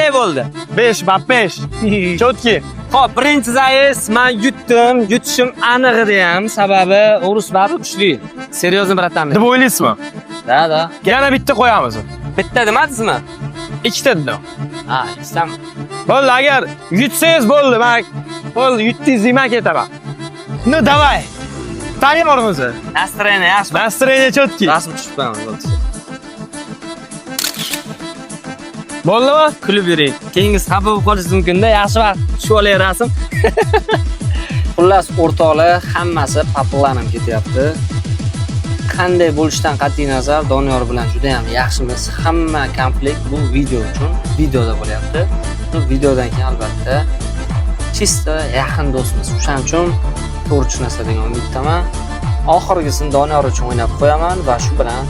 Qanday bo'ldi? 5 bab 5. Чётки. Xo'p, birinchi заезд men yutdim. Yutishim aniq edi ham, sababi o'rus baribir kuchli. Серьезно, братан. Deb o'ylaysizmi? Да, да. Yana bitta qo'yamiz. Bitta demadingizmi? Ikkita dedim. Ha, ikkitami? Bo'ldi, agar yutsangiz bo'ldi, men bo'ldi, yutdingiz deyman, ketaman. Ну, давай. Tayyormiz. Настроение yaxshi. Настроение чёткий. Rasm tushib qo'yamiz, bo'ldi. Bo'ldimi? Kulib yuring. Keyingisi xafa bo'lib qolishingiz mumkin-da. Yaxshi vaqt tushib olay rasm. Xullas, o'rtoqlar, hammasi по планам ketyapti. Qanday bo'lishidan qat'iy nazar Doniyor bilan juda ham yaxshimiz. Hamma konflikt bu video uchun videoda bo'lyapti. Bu videodan keyin albatta чисто yaqin do'stmiz. O'shaning uchun to'g'ri tushunasiz degan umiddaman. Oxirgisini Doniyor uchun o'ynab qo'yaman va shu bilan